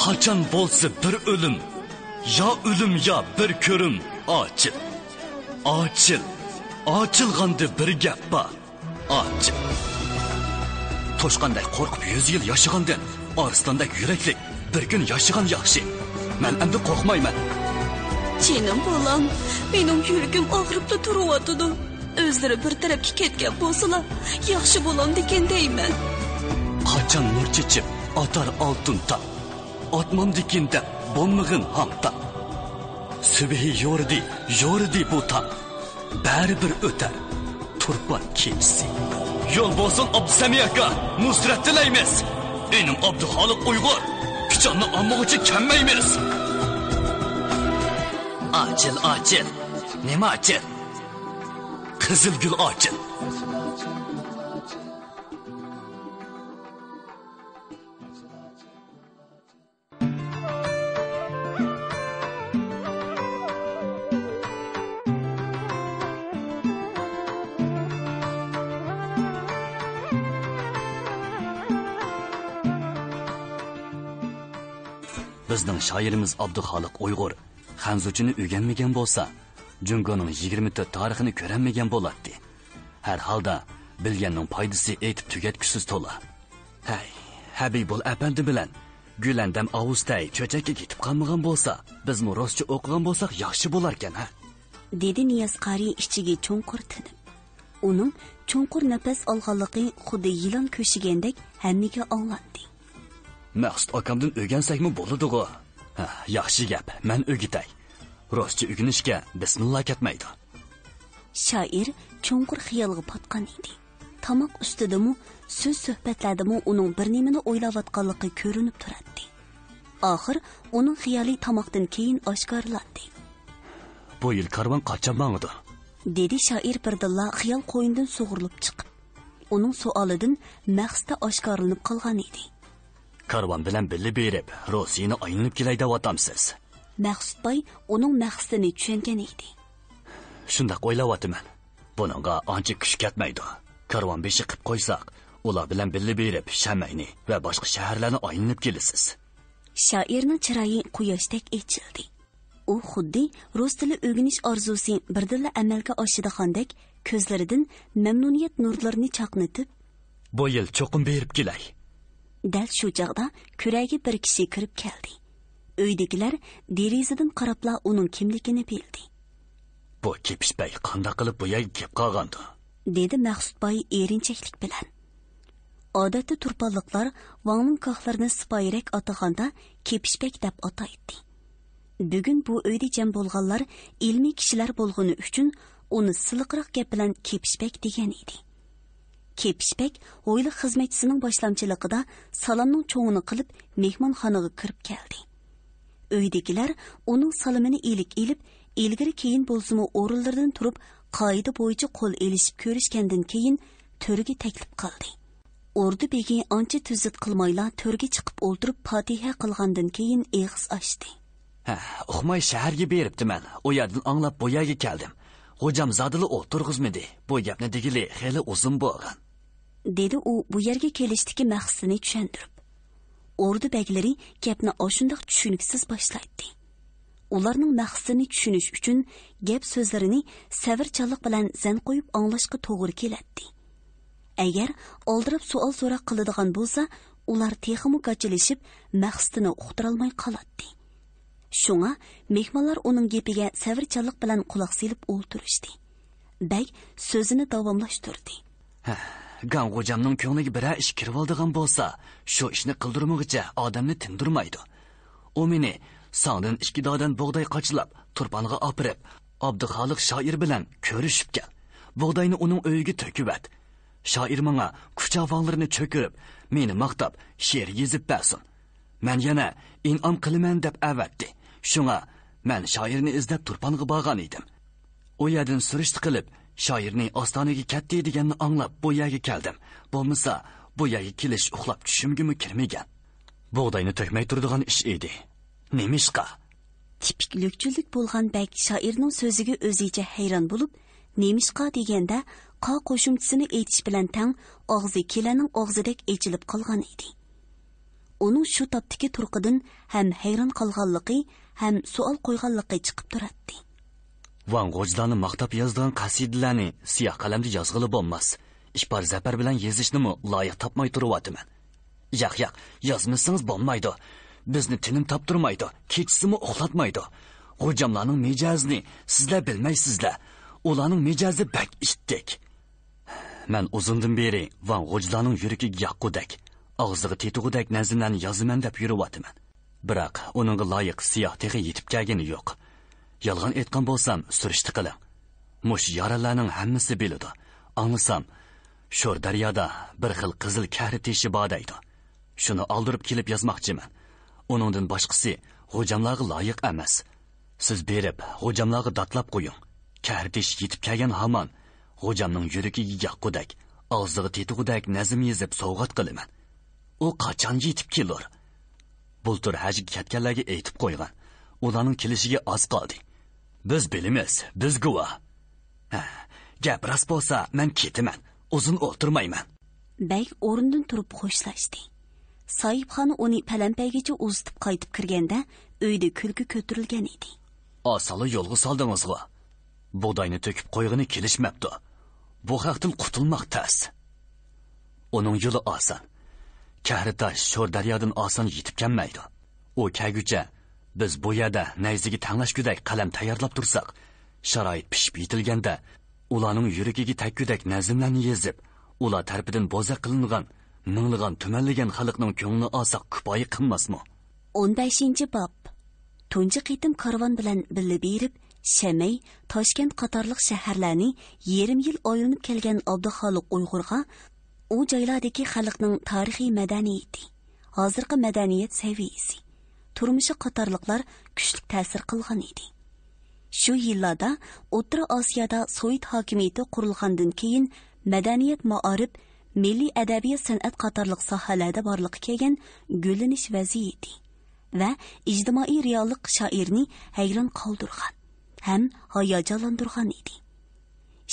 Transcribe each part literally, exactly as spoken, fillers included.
قاچان بولسا بىر ئۆلۈم، يا ئۆلۈم، يا بىر كۆرۈم. ئاچىل، ئاچىل، ئاچىلغاندا بىر گەپ بار. ئاچىل. توشقاندەك قورقۇپ يۈز يىل ياشىغاندىن، ئارسلاندەك يۈرەكلىك بىر كۈن ياشىغان ياخشى. مەن ئەمدى قورقمايمەن. جېنىم بالام، مېنىڭ يۈرىكىم ئاغرىپلا تۇرۇۋاتىدۇ. ئۆزلىرى بىر تەرەپكە كەتكەن بولسىلا، ياخشى بولامدىكىن دەيمەن. قاچان نۇر چېچىپ، ئاتار ئالتۇن تاڭ، ئاتمامدىكىن دەپ بولمىغىن ھاڭ تاڭ. سۈبھى يورۇدى، يورۇدى بۇ تاڭ، بەرىبىر ئۆتەر تۇرپان كېچىسى. يول بولسۇن ئابدۇسەمى ئاكا، نۇسرەت تىلەيمىز. ئىنىم ئابدۇخالىق ئۇيغۇر، پىچاننى ئالمىغۇچە كەممەيمىز. ئاچىل، ئاچىل، نېمە ئاچىل؟ قىزىل گۈل ئاچىل. بىزنىڭ شائىرىمىز ئابدۇخالىق ئۇيغۇر خەنزۇچىنى ئۆگەنمىگەن بولسا، جۇڭگونىڭ يىگىرمە تۆت تارىخىنى كۆرەلمىگەن بولاتتى. ھەر ھالدا، بىلگەننىڭ پايدىسى ئېيتىپ تۈگەتكۈسىز تولا. ھەي، ھەبىبۇل ئەپەندى بىلەن گۈلەندەم ئاۋۇستەي چۆچەككە كېتىپ قالمىغان بولسا، بىزمۇ رۇسچە ئوقۇغان بولساق ياخشى بولاركەن، ھە؟ دېدى نىياز قارى ئىچىگە چوڭقۇر تىنىپ. ئۇنىڭ چوڭقۇر نەپەس ئالغانلىقى خۇددى يىلان كۆشىگەندەك ھەممىگە ئاڭلاندى. مەخسۇت ئاكامدىن ئۆگەنسەكمۇ بولىدىغۇ؟ ھە، ياخشى گەپ، مەن ئۆگىتەي. رۇسچە ئۆگىنىشكە بىسمىللا كەتمەيدۇ. شائىر چوڭقۇر خىيالغا پاتقان ئىدى. تاماق ئۈستىدىمۇ، سۆز سۆھبەتلەردىمۇ ئۇنىڭ بىر نېمىنى ئويلاۋاتقانلىقى كۆرۈنۈپ تۇراتتى. ئاخىر ئۇنىڭ خىيالى تاماقتىن كېيىن ئاشكارىلاندى. بۇ يىل كارۋان قاچان ماڭىدۇ؟ دېدى شائىر بىردىنلا خىيال قوينىدىن سۇغۇرۇلۇپ چىقىپ. ئۇنىڭ سوئالىدىن مەقسىتى ئاشكارىلىنىپ قالغان ئىدى. كارۋان بىلەن بىللە بېرىپ، روسىيىنى ئايلىنىپ كېلەي دەۋاتامسىز؟ مەخسۇت باي ئۇنىڭ مەقسىتىنى چۈشەنگەن ئىدى. شۇنداق ئويلاۋاتىمەن. بۇنىڭغا ئانچە كۈچ كەتمەيدۇ. كارۋان بېشى قىپ قويساق، ئۇلار بىلەن بىللە بېرىپ، شەمەينى ۋە باشقا شەھەرلەرنى ئايلىنىپ كېلىسىز. شائىرنىڭ چىرايى قۇياشتەك ئېچىلدى. ئۇ خۇددى رۇس تىلى ئۆگىنىش ئارزۇسى بىردىنلا ئەمەلگە ئاشىدىغاندەك كۆزلىرىدىن مەمنۇنىيەت نۇرلىرىنى چاقنىتىپ، بۇ يىل چوقۇم بېرىپ كېلەي. دەل شۇ چاغدا كۈرەگە بىر كىشى كىرىپ كەلدى. ئۆيدىكىلەر دېرىزىدىن قاراپلا ئۇنىڭ كىملىكىنى بىلدى. بۇ كېپىش بەگ قانداق قىلىپ بۇ يەرگە كېلىپ قالغاندۇ؟ دېدى مەخسۇت باي ئېرىنچەكلىك بىلەن. ئادەتتە تۇرپانلىقلار ۋاڭنىڭ كاھلىرىنى سىپايىرەك ئاتىغاندا، كېپىشبەك دەپ ئاتايتتى. بۈگۈن بۇ ئۆيدە جەم بولغانلار ئىلمىي كىشىلەر بولغىنى ئۈچۈن، ئۇنى سىلىقراق گەپ بىلەن كېپىشبەك دېگەن ئىدى. كېپىشبەك ھويلا خىزمەتچىسىنىڭ باشلامچىلىقىدا سالامنىڭ چوڭىنى قىلىپ، مېھمانخانىغا كىرىپ كەلدى. ئۆيدىكىلەر ئۇنىڭ سالىمىنى ئىلىك ئېلىپ، ئىلگىرى كېيىن بولسىمۇ ئورۇنلىرىدىن تۇرۇپ، قائىدە بويىچە قول ئېلىشىپ كۆرۈشكەندىن كېيىن، تۆرگە تەكلىپ قىلدى. ئوردا بېگى ئانچە تۈزۈت قىلمايلا تۆرگە چىقىپ ئولتۇرۇپ پاتىھە قىلغاندىن كېيىن ئېغىز ئاچتى. ھە، ئۇقماي شەھەرگە بېرىپتىمەن. ئۇ يەردىن ئاڭلاپ بۇ يەرگە كەلدىم. خوجام زادىلا ئولتۇرغۇزمىدى. بۇ گەپنى دېگىلى خېلى ئۇزۇن بولغان. دېدى ئۇ بۇ يەرگە كېلىشتىكى مەقسىتىنى چۈشەندۈرۈپ. ئوردا بەگلىرى گەپنى ئاشۇنداق چۈشىنىكسىز باشلايتتى. ئۇلارنىڭ مەقسىتىنى چۈشىنىش ئۈچۈن گەپ سۆزلىرىنى سەۋرچانلىق بىلەن زەن قويۇپ ئاڭلاشقا توغرا كېلەتتى. ئەگەر ئالدىراپ سوئال سوراق قىلىدىغان بولسا، ئۇلار تېخىمۇ گاچىلىشىپ، مەقسىتىنى ئۇقتۇرالماي قالاتتى. شۇڭا مېھمانلار ئۇنىڭ گېپىگە سەۋرچانلىق بىلەن قۇلاق سېلىپ ئولتۇرۇشتى. بەگ سۆزىنى داۋاملاشتۇردى. ھە، گاڭ غوجامنىڭ كۆڭلىگە بىرەر ئىش كىرىۋالىدىغان بولسا، شۇ ئىشنى قىلدۇرمىغۇچە ئادەمنى تىندۇرمايدۇ. ئۇ مېنى ساڭدىن ئىككى دادەن بۇغداي قاچىلاپ، تۇرپانغا ئاپىرىپ، ئابدۇخالىق شائىر بىلەن كۆرۈشۈپ كەل. بۇغداينى ئۇنىڭ ئۆيىگە تۆكۈۋەت. شائىر ماڭا كۇچا ۋاڭلىرىنى چۆكۈرۈپ، مېنى ماختاپ، شېئىر يېزىپ بەرسۇن. مەن يەنە ئىنئام قىلىمەن دەپ ئەۋەتتى. شۇڭا مەن شائىرنى ئىزدەپ تۇرپانغا بارغان ئىدىم. ئۇ يەردىن سۈرۈشتە قىلىپ، شائىرنى ئاستانىگە كەتتى دېگەننى ئاڭلاپ، بۇ يەرگە كەلدىم. بولمىسا، بۇ يەرگە كېلىش ئۇخلاپ چۈشۈمگىمۇ كىرمىگەن. بۇغداينى تۆكمەي تۇرىدىغان ئىش ئىدى. نېمىشقا؟ تىپىك لۈكچۈنلۈك بولغان بەگ شائىرنىڭ سۆزىگە ئۆزىچە ھەيران بولۇپ، نېمىشقا دېگەندە، قا قوشۇمچىسىنى ئېيتىش بىلەن تەڭ ئاغزى كېلەننىڭ ئاغزىدەك ئېچىلىپ قالغان ئىدى. ئۇنىڭ شۇ تاپتىكى تۇرقىدىن ھەم ھەيران قالغانلىقى، ھەم سوئال قويغانلىقى چىقىپ تۇراتتى. ۋاڭ غوجىلارنى ماختاپ يازىدىغان قەسىدىلەرنى سىياھ قەلەمدە يازغىلى بولماس. ئىپار زەپەر بىلەن يېزىشنىمۇ لايىق تاپماي تۇرۇۋاتىمەن. ياق، ياق، يازمىسىڭىز بولمايدۇ. بىزنى تىنىم تاپتۇرمايدۇ، كېچىسىمۇ ئۇخلاتمايدۇ. غوجاملارنىڭ مىجەزىنى سىزلەر بىلمەيسىزلەر. ئۇلارنىڭ مىجەزى بەك ئىتتىك. مەن ئۇزۇندىن بېرى ۋاڭ غوجىلارنىڭ يۈرىكىگە ياققۇدەك، ئاغزىغا تېتىغۇدەك نەزمىلەرنى يازىمەن دەپ يۈرۈۋاتىمەن. بىراق ئۇنىڭغا لايىق سىياھ تېخى يېتىپ كەلگىنى يوق. يالغان ئېيتقان بولسام، سۈرۈشتە قىلىڭ. مۇشۇ يارەنلەرنىڭ ھەممىسى بىلىدۇ. ئاڭلىسام، شور دەريادا بىر خىل قىزىل كەھرى تېشى بار دەيدۇ. شۇنى ئالدۇرۇپ كېلىپ يازماقچىمەن. ئۇنىڭدىن باشقىسى غوجاملارغا لايىق ئەمەس. سىز بېرىپ، غوجاملارغا داتلاپ قويۇڭ. كەھرى تېشى يېتىپ كەلگەن ھامان، غوجامنىڭ يۈرىكىگە ياققۇدەك، ئاغزىغا تېتىغۇدەك نەزم يېزىپ سوۋغات قىلىمەن. ئۇ قاچان يېتىپ كېلۇر؟ بۇلتۇر ھەجگە كەتكەنلەرگە ئېيتىپ قويغان. ئۇلارنىڭ كېلىشىگە ئاز قالدى. بىز بىلىمىز، بىز گۇۋاھ. ھە، گەپ راست بولسا، مەن كېتىمەن. ئۇزۇن ئولتۇرمايمەن. بەگ ئورنىدىن تۇرۇپ خوشلاشتى. ساھىبخانا ئۇنى پەلەمپەيگىچە ئۇزىتىپ قايتىپ كىرگەندە، ئۆيدە كۈلكە كۆتۈرۈلگەن ئىدى. ئاسانلا يولغا سالدىڭىزغۇ. بۇغداينى تۆكۈپ قويغىنى كېلىشمەپتۇ. بۇ خەقتىن قۇتۇلماق تەس. ئۇنىڭ يولى ئاسان. كەھرىتاش شور دەريادىن ئاسان يېتىپ كەلمەيدۇ. ئۇ كەلگۈچە بىز بۇ يەردە نەيزىگە تەڭلەشكۈدەك قەلەم تەييارلاپ تۇرساق، شارائىت پىشىپ يېتىلگەندە، ئۇلارنىڭ يۈرىكىگە تەگكۈدەك نەزملەرنى يېزىپ، ئۇلار تەرىپىدىن بوزەك قىلىنغان مىڭلىغان تۈمەنلىگەن خەلقنىڭ كۆڭلىنى ئالساق كۇپايە قىلماسمۇ؟ ئون بەشىنچى باب. تۇنجى قېتىم كارۋان بىلەن بىللە بېرىپ، شەمەي، تاشكەنت قاتارلىق شەھەرلەرنى يېرىم يىل ئايلىنىپ كەلگەن ئابدۇخالىق ئۇيغۇرغا ئۇ جايلاردىكى خەلقنىڭ تارىخىي مەدەنىيىتى، ھازىرقى مەدەنىيەت سەۋىيەسى، تۇرمۇشى قاتارلىقلار كۈچلۈك تەسىر قىلغان ئىدى. شۇ يىللاردا ئوتتۇرا ئاسىيادا سوۋېت ھاكىمىيىتى قۇرۇلغاندىن كېيىن، مەدەنىيەت، مائارىپ، مىللىي ئەدەبىيات، سەنئەت قاتارلىق ساھەلەردە بارلىققا كەلگەن گۈللىنىش ۋەزىيىتى ۋە ئىجتىمائىي رېئاللىق شائىرنى ھەيران قالدۇرغان ھەم ھاياجانلاندۇرغان ئىدى.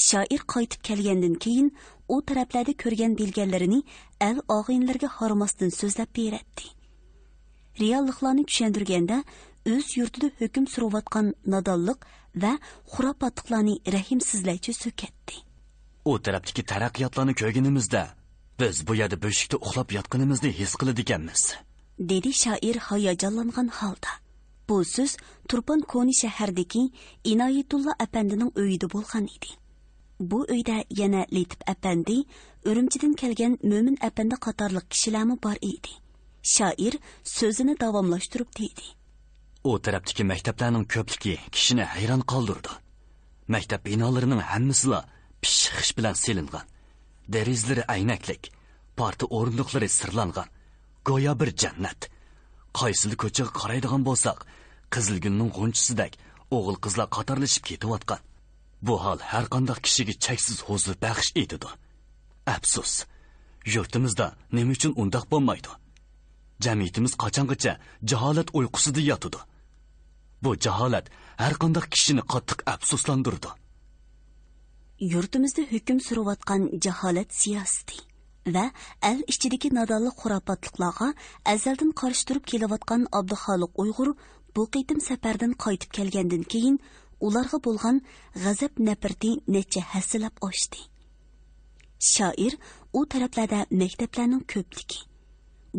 شائىر قايتىپ كەلگەندىن كېيىن، ئۇ تەرەپلەردە كۆرگەن بىلگەنلىرىنى ئەل ئاغىنىلىرىگە ھارماستىن سۆزلەپ بېرەتتى. رېئاللىقلارنى چۈشەندۈرگەندە، ئۆز يۇرتىدا ھۆكۈم سۈرۈۋاتقان نادانلىق ۋە خۇراپاتلىقلارنى رەھىمسىزلەرچە سۆكەتتى. ئۇ تەرەپتىكى تەرەققىياتلارنى كۆرگىنىمىزدە، بىز بۇ يەردە بۆشۈكتە ئۇخلاپ ياتقىنىمىزنى ھېس قىلىدىكەنمىز، دېدى شائىر ھاياجانلانغان ھالدا. بۇ سۆز تۇرپان كونا شەھەردىكى ئىنايەتۇللا ئەپەندىنىڭ ئۆيىدە بولغان ئىدى. بۇ ئۆيدە يەنە لېتىپ ئەپەندى، ئۈرۈمچىدىن كەلگەن مۆمىن ئەپەندى قاتارلىق كىشىلەرمۇ بار ئىدى. شائىر سۆزىنى داۋاملاشتۇرۇپ دېدى. ئۇ تەرەپتىكى مەكتەپلەرنىڭ كۆپلۈكى كىشىنى ھەيران قالدۇرىدۇ. مەكتەپ بىنالىرىنىڭ ھەممىسىلا پىششىق خىش بىلەن سېلىنغان. دېرىزىلىرى ئەينەكلىك، پارتا ئورۇندۇقلىرى سىرلانغان. گويا بىر جەننەت. قايسىلا كوچىغا قارايدىغان بولساق، قىزىلگۈلنىڭ غۇنچىسىدەك ئوغۇل-قىزلار قاتارلىشىپ كېتىۋاتقان. بۇ ھال ھەرقانداق كىشىگە چەكسىز ھۇزۇر بەخش ئېتىدۇ. ئەپسۇس، يۇرتىمىزدا نېمە ئۈچۈن ئۇنداق بولمايدۇ؟ جەمئىيىتىمىز قاچانغىچە جاھالەت ئۇيقۇسىدا ياتىدۇ؟ بۇ جاھالەت ھەرقانداق كىشىنى قاتتىق ئەپسۇسلاندۇرىدۇ. يۇرتىمىزدا ھۆكۈم سۈرۈۋاتقان جاھالەت سىياسىتى ۋە ئەل ئىچىدىكى نادانلىق خۇراپاتلىقلارغا ئەزەلدىن قارشى تۇرۇپ كېلىۋاتقان ئابدۇخالىق ئۇيغۇر بۇ قېتىم سەپەردىن قايتىپ كەلگەندىن كېيىن، ئۇلارغا بولغان غەزەپ نەپرىتى نەچچە ھەسسىلەپ ئاشتى. شائىر ئۇ تەرەپلەردە مەكتەپلەرنىڭ كۆپلۈكى،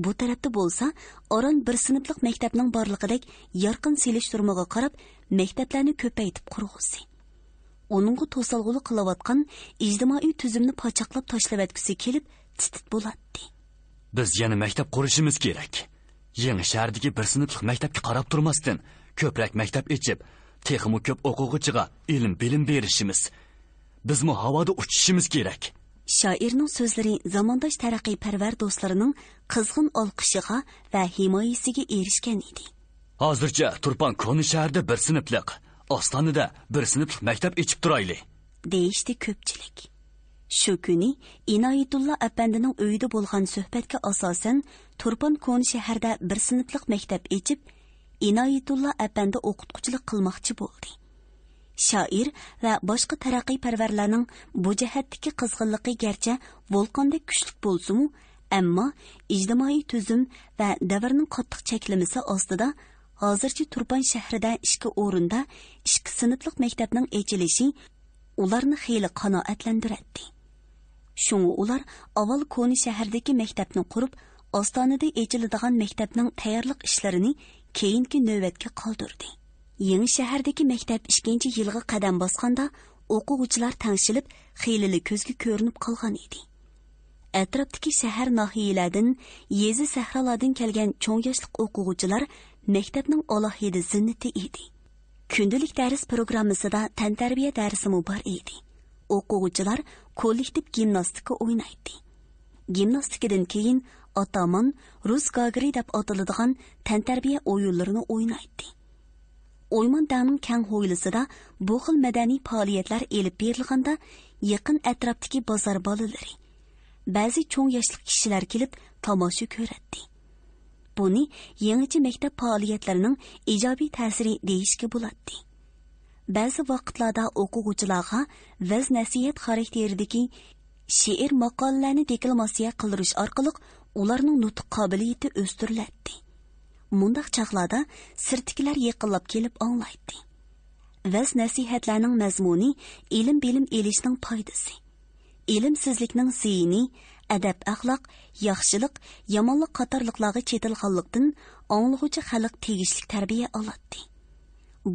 بۇ تەرەپتە بولسا ئاران بىر سىنىپلىق مەكتەپنىڭ بارلىقىدەك يارقىن سېلىشتۇرمىغا قاراپ، مەكتەپلەرنى كۆپەيتىپ قۇرغۇسى، ئۇنىڭغا توسالغۇلۇق قىلىۋاتقان ئىجتىمائىي تۈزۈمنى پاچاقلاپ تاشلىۋەتكۈسى كېلىپ، تىت-تىت بولاتتى. بىز يەنە مەكتەپ قۇرۇشىمىز كېرەك. يېڭى شەھەردىكى بىر سىنىپلىق مەكتەپكە قاراپ تۇرماستىن، كۆپرەك مەكتەپ ئېچىپ، تېخىمۇ كۆپ ئوقۇغۇچىغا ئىلىم-بىلىم بېرىشىمىز، بىزمۇ ھاۋادا ئۇچۇشىمىز كېرەك. شائىرنىڭ سۆزلىرى زامانداش تەرەققىيپەرۋەر دوستلىرىنىڭ قىزغىن ئالقىشىغا ۋە ھىمايىسىگە ئېرىشكەن ئىدى. ھازىرچە تۇرپان كونا شەھەردە بىر سىنىپلىق، ئاستانىدە بىر سىنىپلىق مەكتەپ ئېچىپ تۇرايلى، دېيىشتى كۆپچىلىك. شۇ كۈنى ئىنايەتۇللا ئەپەندىنىڭ ئۆيىدە بولغان سۆھبەتكە ئاساسەن، تۇرپان كونا شەھەردە بىر سىنىپلىق مەكتەپ ئېچىپ، ئىنايەتۇللا ئەپەندى ئوقۇتقۇچىلىق قىلماقچى بولدى. شائىر ۋە باشقا تەرەققىيپەرۋەرلەرنىڭ بۇ جەھەتتىكى قىزغىنلىقى گەرچە ۋولقاندەك كۈچلۈك بولسىمۇ، ئەمما ئىجتىمائىي تۈزۈم ۋە دەۋرنىڭ قاتتىق چەكلىمىسى ئاستىدا ھازىرچە تۇرپان شەھىرىدە ئىككى ئورۇندا ئىككى سىنىپلىق مەكتەپنىڭ ئېچىلىشى ئۇلارنى خېلى قانائەتلەندۈرەتتى. شۇڭا ئۇلار ئاۋۋال كونا شەھەردىكى مەكتەپنى قۇرۇپ، ئاستانىدە ئېچىلىدىغان مەكتەپنىڭ تەييارلىق ئىشلىرىنى كېيىنكى نۆۋەتكە قالدۇردى. يېڭى شەھەردىكى مەكتەپ ئىككىنچى يىلغا قەدەم باسقاندا، ئوقۇغۇچىلار تەڭشىلىپ، خېلىلا كۆزگە كۆرۈنۈپ قالغان ئىدى. ئەتراپتىكى شەھەر، ناھىيەلەردىن، يېزا، سەھرالاردىن كەلگەن چوڭ ياشلىق ئوقۇغۇچىلار مەكتەپنىڭ ئالاھىدە زىننىتى ئىدى. كۈندىلىك دەرس پروگراممىسىدا تەنتەربىيە دەرسىمۇ بار ئىدى. ئوقۇغۇچىلار كوللېكتىپ گىمناستىكا ئوينايتتى. گىمناستىكىدىن كېيىن ئاتامان، رۇس گاگىرى دەپ ئاتىلىدىغان تەنتەربىيە ئويۇنلىرىنى ئوينايتتى. ئويمان دەڭنىڭ كەڭ ھويلىسىدا بۇ خىل مەدەنىي پائالىيەتلەر ئېلىپ بېرىلغاندا، يېقىن ئەتراپتىكى بازار بالىلىرى، بەزى چوڭ ياشلىق كىشىلەر كېلىپ تاماشا كۆرەتتى. بۇنى يېڭىچە مەكتەپ پائالىيەتلىرىنىڭ ئىجابىي تەسىرى دېيىشكە بولاتتى. بەزى ۋاقىتلاردا ئوقۇغۇچىلارغا ۋەز-نەسىھەت خاراكتېرىدىكى شېئىر، ماقالىلەرنى دېكلاماتسىيە قىلدۇرۇش ئارقىلىق ئۇلارنىڭ نۇتۇق قابىلىيىتى ئۆستۈرۈلەتتى. مۇنداق چاغلاردا سىرتتىكىلەر يېقىنلاپ كېلىپ ئاڭلايتتى. ۋەز-نەسىھەتلەرنىڭ مەزمۇنى ئىلىم-بىلىم ئېلىشنىڭ پايدىسى، ئىلىمسىزلىكنىڭ زىيىنى، ئەدەپ-ئەخلاق، ياخشىلىق، يامانلىق قاتارلىقلارغا چېتىلغانلىقتىن، ئاڭلىغۇچى خەلق تېگىشلىك تەربىيە ئالاتتى.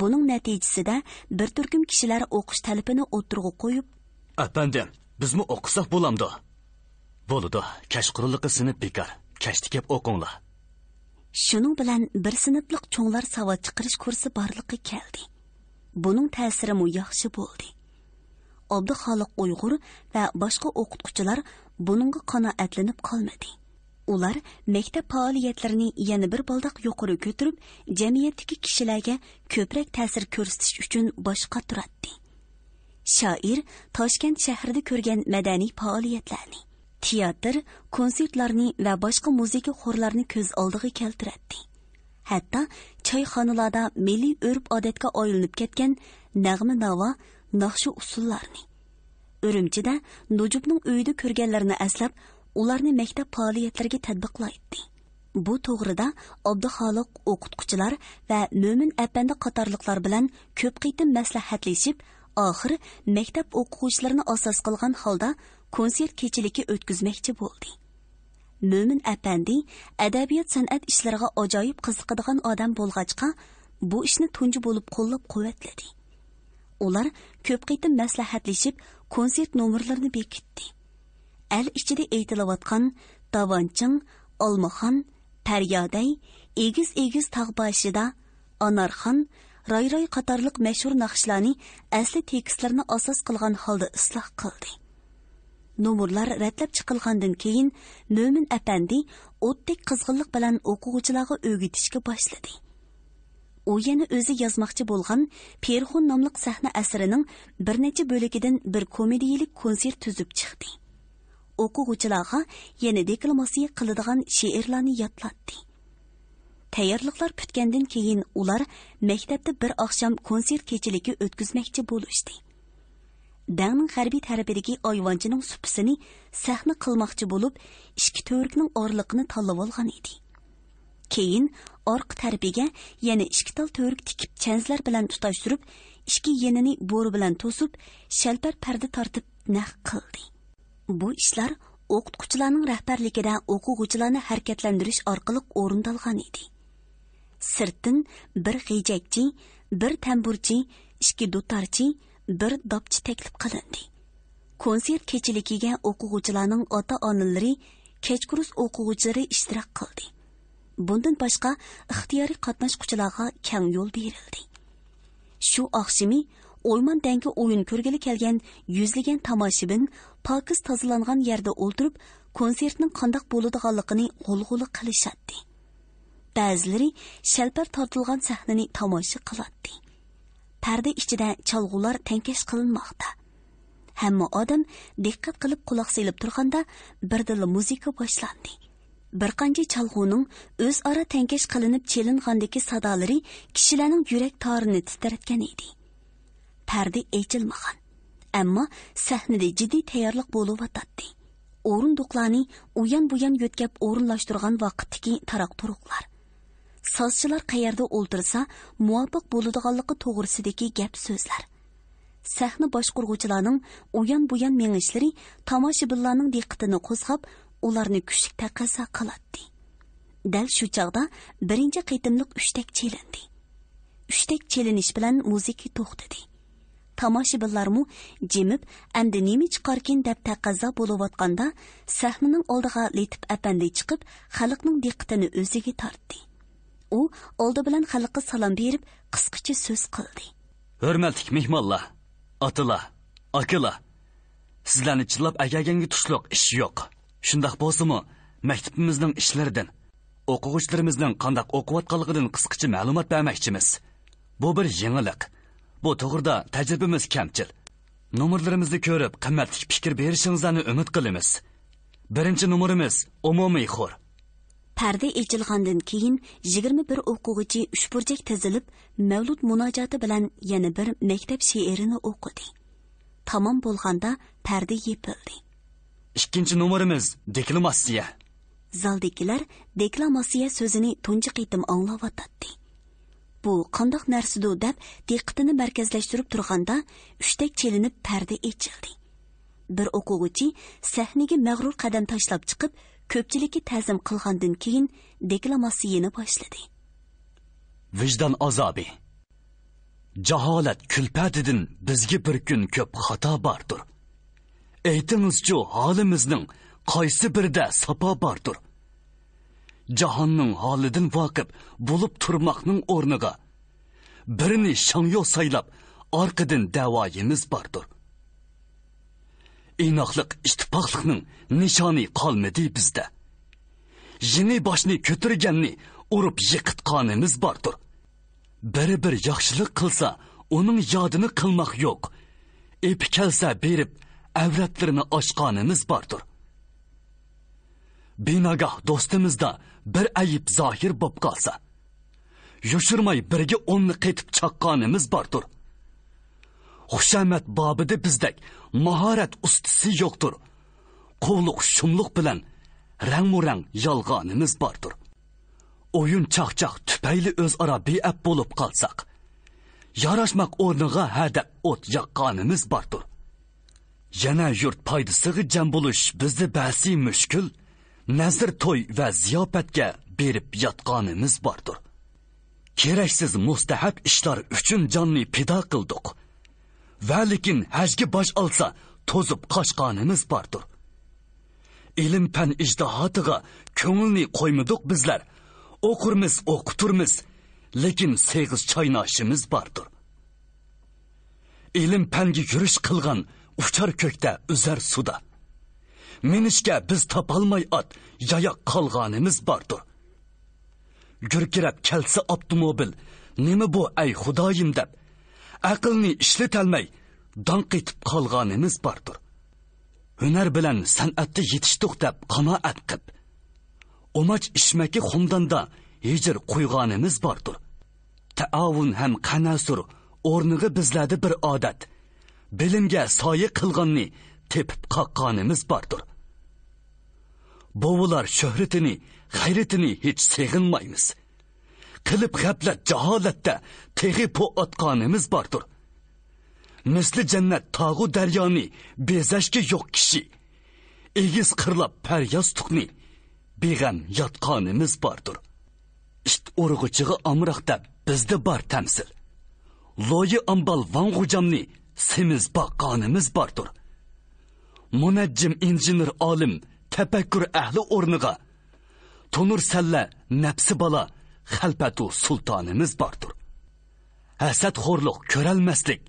بۇنىڭ نەتىجىسىدە بىر تۈركۈم كىشىلەر ئوقۇش تەلىپىنى ئوتتۇرىغا قويۇپ، ئەپەندىم، بىزمۇ ئوقۇساق بولامدۇ؟ بولىدۇ، كەچقۇرۇنلۇقى سىنىپ بىكار، كەچتە كەپ ئوقۇڭلار. شۇنىڭ بىلەن بىر سىنىپلىق چوڭلار ساۋات چىقىرىش كۇرسى بارلىققا كەلدى. بۇنىڭ تەسىرىمۇ ياخشى بولدى. ئابدۇخالىق ئۇيغۇر ۋە باشقا ئوقۇتقۇچىلار بۇنىڭغا قانائەتلىنىپ قالمىدى. ئۇلار مەكتەپ پائالىيەتلىرىنى يەنە بىر بالداق يۇقىرى كۆتۈرۈپ، جەمئىيەتتىكى كىشىلەرگە كۆپرەك تەسىر كۆرسىتىش ئۈچۈن باش قاتۇراتتى. شائىر تاشكەنت شەھىرىدە كۆرگەن مەدەنىي پائالىيەتلەرنى، تىياتىر، كونسېرتلارنى ۋە باشقا مۇزىكا خورلارنى كۆز ئالدىغا كەلتۈرەتتى. ھەتتا چايخانىلاردا مىللىي ئۆرپ-ئادەتكە ئايلىنىپ كەتكەن نەغمە-ناۋا، ناخشا-ئۇسسۇللارنى، ئۈرۈمچىدە نۇجۇپنىڭ ئۆيىدە كۆرگەنلىرىنى ئەسلەپ، ئۇلارنى مەكتەپ پائالىيەتلىرىگە تەتبىقلايتتى. بۇ توغرىدا ئابدۇخالىق ئوقۇتقۇچىلار ۋە مۆمىن ئەپەندى قاتارلىقلار بىلەن كۆپ قېتىم مەسلىھەتلىشىپ، ئاخىر مەكتەپ ئوقۇغۇچىلىرىنى ئاساس قىلغان ھالدا كونسېرت كېچىلىكى ئۆتكۈزمەكچى بولدى. مۆمىن ئەپەندى ئەدەبىيات-سەنئەت ئىشلىرىغا ئاجايىپ قىزىقىدىغان ئادەم بولغاچقا، بۇ ئىشنى تۇنجى بولۇپ قوللاپ-قۇۋۋەتلىدى. ئۇلار كۆپ قېتىم مەسلىھەتلىشىپ، كونسېرت نومۇرلىرىنى بېكىتتى. ئەل ئىچىدە ئېيتىلىۋاتقان داۋانچىڭ، ئالمىخان، پەريادەي، ئېگىز-ئېگىز تاغ باشىدا، ئانارخان، راي-راي قاتارلىق مەشھۇر ناخشىلارنى ئەسلى تېكىستلىرىنى ئاساس قىلغان ھالدا ئىسلاھ قىلدى. نومۇرلار رەتلەپ چىقىلغاندىن كېيىن، مۆمىن ئەپەندى ئوتتەك قىزغىنلىق بىلەن ئوقۇغۇچىلارغا ئۆگىتىشكە باشلىدى. ئۇ يەنە ئۆزى يازماقچى بولغان پېرىخون ناملىق سەھنە ئەسىرىنىڭ بىر نەچچە بۆلىكىدىن بىر كومېدىيىلىك كونسېرت تۈزۈپ چىقتى. ئوقۇغۇچىلارغا يەنە دېكلاماتسىيە قىلىدىغان شېئىرلارنى يادلاتتى. تەييارلىقلار پۈتكەندىن كېيىن، ئۇلار مەكتەپتە بىر ئاخشام كونسېرت كېچىلىكى ئۆتكۈزمەكچى بولۇشتى. دەڭنىڭ غەربىي تەرىپىدىكى ئايۋانچىنىڭ سۇپىسىنى سەھنە قىلماقچى بولۇپ، ئىككى تۈۋرۈكنىڭ ئارىلىقىنى تاللىۋالغان ئىدى. كېيىن ئارقا تەرىپىگە يەنە ئىككى تال تۈۋرۈك تىكىپ، چەنزىلەر بىلەن تۇتاشتۇرۇپ، ئىككى يېنىنى بورا بىلەن توسۇپ، شەلپەر پەردە تارتىپ نەق قىلدى. بۇ ئىشلار ئوقۇتقۇچىلارنىڭ رەھبەرلىكىدە ئوقۇغۇچىلارنى ھەرىكەتلەندۈرۈش ئارقىلىق ئورۇندالغان ئىدى. سىرتتىن بىر غېجەكچى، بىر تەمبۇرچى، ئىككى دۇتارچى، بىر داپچى تەكلىپ قىلىندى. كونسېرت كېچىلىكىگە ئوقۇغۇچىلارنىڭ ئاتا-ئانىلىرى، كەچ كۇرس ئوقۇغۇچىلىرى ئىشتىراك قىلدى. بۇندىن باشقا، ئىختىيارىي قاتناشقۇچىلارغا كەڭ يول بېرىلدى. شۇ ئاخشىمى ئويمان دەڭگە ئويۇن كۆرگىلى كەلگەن يۈزلىگەن تاماشىبىن پاكىز تازىلانغان يەردە ئولتۇرۇپ، كونسېرتنىڭ قانداق بولىدىغانلىقىنى غۇلغۇلا قىلىشاتتى. بەزىلىرى شەلپەر تارتىلغان سەھنىنى تاماشا قىلاتتى. پەردە ئىچىدە چالغۇلار تەڭكەش قىلىنماقتا. ھەممە ئادەم دىققەت قىلىپ قۇلاق سېلىپ تۇرغاندا، بىردىنلا مۇزىكا باشلاندى. بىر قانچە چالغۇنىڭ ئۆزئارا تەڭكەش قىلىنىپ چېلىنغاندىكى سادالىرى كىشىلەرنىڭ يۈرەك تارىنى تىترەتكەن ئىدى. پەردە ئېچىلمىغان، ئەمما سەھنىدە جىددىي تەييارلىق بولۇۋاتاتتى. ئورۇندۇقلارنى ئۇيان-بۇيان يۆتكەپ ئورۇنلاشتۇرغان ۋاقىتتىكى تاراق-تۇرۇقلار. سازچىلار قەيەردە ئولتۇرسا مۇۋاپىق بولىدىغانلىقى توغرىسىدىكى گەپ-سۆزلەر. سەھنە باشقۇرغۇچىلارنىڭ ئۇيان-بۇيان مېڭىشلىرى تاماشىبىنلارنىڭ دىققىتىنى قوزغاپ، ئۇلارنى كۈچلۈك تەقەززا قىلاتتى. دەل شۇ چاغدا بىرىنچى قېتىملىق ئۈشتەك چېلىندى. ئۈشتەك چېلىنىش بىلەن مۇزىكا توختىدى. تاماشىبىنلارمۇ جىمىپ، ئەمدى نېمە چىقاركىن دەپ تەقەززا بولۇۋاتقاندا، سەھنىنىڭ ئالدىغا لېتىپ ئەپەندى چىقىپ، خەلقنىڭ دىققىتىنى ئۆزىگە تارتتى. ئۇ ئالدى بىلەن خەلققە سالام بېرىپ، قىسقىچە سۆز قىلدى. ھۆرمەتلىك مېھمانلار، ئاتىلار، ئاكىلار، سىزلەرنى چىللاپ ئەكەلگەنگە تۇشلۇق ئىش يوق. شۇنداق بولسىمۇ، مەكتىپىمىزنىڭ ئىشلىرىدىن، ئوقۇغۇچىلىرىمىزنىڭ قانداق ئوقۇۋاتقانلىقىدىن قىسقىچە مەلۇمات بەرمەكچىمىز. بۇ بىر يېڭىلىق. بۇ توغرىدا تەجرىبىمىز كەمچىل. نومۇرلىرىمىزنى كۆرۈپ، قىممەتلىك پىكىر بېرىشىڭىزلارنى ئۈمىد قىلىمىز. بىرىنچى نومۇرىمىز ئومۇمىي خور. پەردە ئېچىلغاندىن كېيىن، يىگىرمە بىر ئوقۇغۇچى ئۈچبۇرجەك تىزىلىپ، مەۋلۇت مۇناجاتى بىلەن يەنە بىر مەكتەپ شېئىرىنى ئوقۇدى. تامام بولغاندا پەردە يېپىلدى. ئىككىنچى نومۇرىمىز دېكلاماتسىيە. زالدىكىلەر دېكلاماتسىيە سۆزىنى تۇنجى قېتىم ئاڭلاۋاتاتتى. بۇ قانداق نەرسىدۇ دەپ دىققىتىنى مەركەزلەشتۈرۈپ تۇرغاندا، ئۈشتەك چېلىنىپ پەردە ئېچىلدى. بىر ئوقۇغۇچى سەھنىگە مەغرۇر قەدەم تاشلاپ چىقىپ، كۆپچىلىككە تەزىم قىلغاندىن كېيىن دېكلاماتسىيىنى باشلىدى. ۋىجدان ئازابى. جاھالەت كۈلپەتىدىن بىزگە بىر كۈن كۆپ خاتا باردۇر. ئېيتىڭىزچۇ، ھالىمىزنىڭ قايسى بىرىدە ساپا باردۇر؟ جاھاننىڭ ھالىدىن ۋاقىپ بولۇپ تۇرماقنىڭ ئورنىغا، بىرىنى شاڭيو سايلاپ، ئارقىدىن دەۋايىمىز باردۇر. ئىناقلىق ئىتتىپاقلىقنىڭ نىشانى قالمىدى بىزدە. يېڭى باشنى كۆتۈرگەننى ئۇرۇپ يىقىتقانىمىز باردۇر. بىرى بىر ياخشىلىق قىلسا، ئۇنىڭ يادىنى قىلماق يوق. ئېپى كەلسە بېرىپ، ئەۋرەتلىرىنى ئاچقانىمىز باردۇر. بىناگاھ دوستىمىزدا بىر ئەيىب زاھىر بوپ قالسا، يوشۇرماي بىرگە ئوننى قېتىپ چاققانىمىز باردۇر. خۇشامەت بابىدا بىزدەك ماھارەت ئۇستىسى يوقتۇر. قۇۋلۇق-شۇملۇق بىلەن رەڭمۇ رەڭ يالغانىمىز باردۇر. ئويۇن-چاقچاق تۈپەيلى ئۆزئارا بىئەپ بولۇپ قالساق، ياراشماق ئورنىغا ھەدەپ ئوت ياققانىمىز باردۇر. يەنە يۇرت پايدىسىغا جەم بولۇش بىزدە بەسى مۈشكۈل، نەزىر توي ۋە زىياپەتكە بېرىپ ياتقانىمىز باردۇر. كېرەكسىز مۇستەھەپ ئىشلار ئۈچۈن جاننى پىدا قىلدۇق. ۋە لېكىن ھەجگە باش ئالسا توزۇپ قاچقانىمىز باردۇر. ئىلىم-پەن ئىجتىھاتىغا كۆڭۈلنى قويمىدۇق بىزلەر. ئوقۇرمىز، ئوقۇتۇرمىز، لېكىن سېغىز چايناشىمىز باردۇر. ئىلىم-پەنگە يۈرۈش قىلغان ئۇچار كۆكتە ئۈزەر سۇدا. مىنىشكە بىز تاپالماي ئات، ياياق قالغانىمىز باردۇر. گۈركىرەپ كەلسە ئاپتوموبىل، نېمە بۇ ئەي خۇدايىم دەپ، ئەقىلنى ئىشلىتەلمەي داڭ قېتىپ قالغانىمىز باردۇر. ھۈنەر بىلەن سەنئەتتە يېتىشتۇق دەپ قانائەت قىپ، ئۇماچ ئىچمەككە خۇمداندا ھىجىر قويغانىمىز باردۇر. تەئاۋۇن ھەم قەنەسۇر ئورنىغا بىزلەردە بىر ئادەت، بىلىمگە سايە قىلغاننى تېپىپ قاققانىمىز باردۇر. بوۋىلار شۆھرىتىنى، غەيرىتىنى ھېچ سېغىنمايمىز. قىلىپ غەپلەت جاھالەتتە تېخى پو ئاتقانىمىز باردۇر. مىسلى جەننەت تاغۇ دەريانى بېزەشكە يوق كىشى. ئېگىز قىرلاپ پەرياستۇقنى بىغەم ياتقانىمىز باردۇر. ئىت ئۇرغۇچىغا ئامراق دەپ بىزدە بار تەمسىل. لويى ئامبال ۋاڭ غوجامنى سېمىز باققانىمىز باردۇر. مۇنەججىم ئىنژېنېر ئالىم تەپەككۇر ئەھلى ئورنىغا، تونۇر سەللە نەپسى بالا خەلپەتۇ سۇلتانىمىز باردۇر. ھەسەتخورلۇق كۆرەلمەسلىك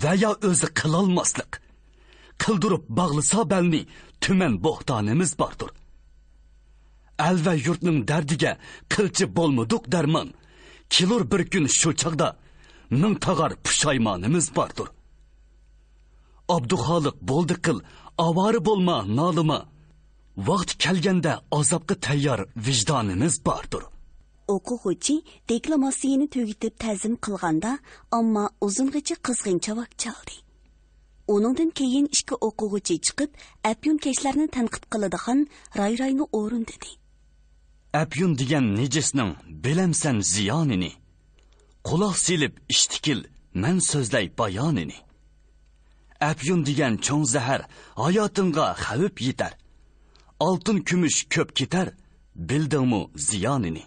ۋە يا ئۆزى قىلالماسلىق، قىلدۇرۇپ باغلىسا بەلنى تۈمەن بوھتانىمىز باردۇر. ئەل ۋە يۇرتنىڭ دەردىگە قىلچە بولمىدۇق دەرمان، كېلۇر بىر كۈن شۇ چاغدا مىڭ تاغار پۇشايمانىمىز باردۇر. ئابدۇخالىق بولدى قىل، ئاۋارە بولما، نالىما. ۋاقتى كەلگەندە ئازابقا تەييار ۋىجدانىمىز باردۇر. ئوقۇغۇچى دېكلاماتسىيىنى تۈگىتىپ تەزىم قىلغاندا، ئامما ئۇزۇنغىچە قىزغىن چاۋاك چالدى. ئۇنىڭدىن كېيىن ئىككى ئوقۇغۇچى چىقىپ، ئەپيۈنكەشلەرنى تەنقىد قىلىدىغان راي-راينى ئورۇندىدى. ئەپيۈن دېگەن نىجىسنىڭ بىلەمسەن زىيانىنى؟ قۇلاق سېلىپ ئىشتىكىل، مەن سۆزلەي بايانىنى. ئەپيۈن دېگەن چوڭ زەھەر ھاياتىڭغا خەۋپ يېتەر. ئالتۇن كۈمۈش كۆپ كېتەر، بىلدىڭمۇ زىيانىنى؟